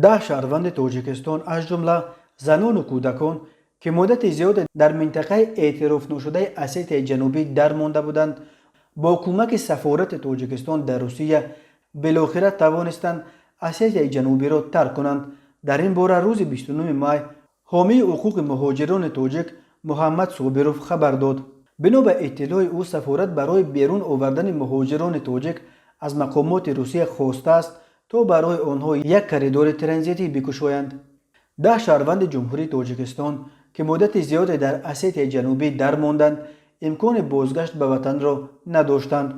10 шаҳрванди Тоҷикистон, аз ҷумла занону кӯдакон, ки муддати зиёде дар минтақаи эътирофношудаи Осетияи Ҷанубӣ дармонда буданд, бо кӯмаки сафорати Тоҷикистон дар Русия билохира тавонистанд Осетияи Ҷанубиро тарк кунанд. Дар ин бора рӯзи 29 май ҳомии ҳуқуқи муҳоҷирони тоҷик Муҳаммад Собиров хабар дод. Бино ба иттилои ӯ, сафорат барои берун овардани муҳоҷирони тоҷик аз мақомоти Русия хостааст, то барои онҳо як коридори транзитӣ бикушоянд. 10 шаҳрванди Ҷумҳурии Тоҷикистон, ки муддати зиёде дар Осетияи Ҷанубӣ дармонданд, имкони бозгашт ба ватанро надоштанд.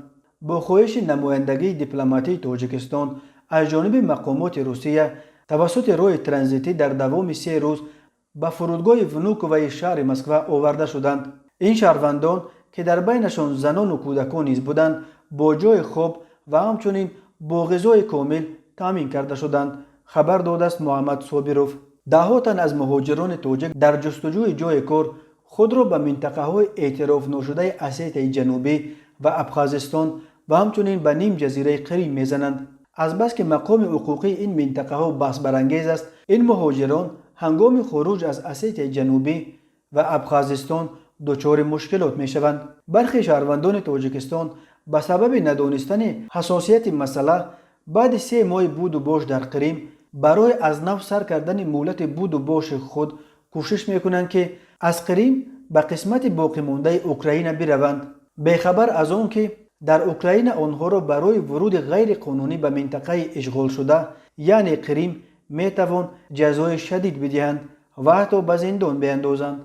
Бо хоҳиши намояндагии дипломатии Тоҷикистон аз ҷониби мақомоти Русия тавассути роҳи транзитӣ дар давоми 3 рӯз ба фурудгоҳи Внуковаи шаҳри Москва оварда шуданд. Ин шаҳрвандон, ки дар байнашон занону кӯдакон низ буданд, бо ҷойи хоб ва ҳамчунин бо ғизои комил таъмин карда шуданд, хабар додааст Муҳаммад Собиров. Даҳҳо тан аз муҳоҷирони тоҷик дар ҷустуҷӯи ҷойи кор худро ба минтақаҳои эътирофношудаи Осетияи Ҷанубӣ ва Абхазистон ва ҳамчунин ба нимҷазираи Қирим мезананд. Азбаски мақоми ҳуқуқии ин минтақаҳо баҳсбарангез аст, ин муҳоҷирон ҳангоми хуруҷ аз Осетияи Ҷанубӣ ва Абхазистон дучори мушкилот мешаванд. Бархе шаҳрвандони Тоҷикистон ба сабаби надонистани ҳассосияти масъала баъди 3 моҳи буду бош дар Қирим барои аз нав сар кардани муҳлати буду боши худ кӯшиш мекунанд, ки аз Қирим ба қисмати боқимондаи Украина бираванд, бехабар аз он ки дар Украина онҳоро барои вуруди ғайриқонунӣ ба минтақаи ишғолшуда, яъне Қирим, метавон ҷазои шадид бидиҳанд ва ҳатто ба зиндон биандозанд.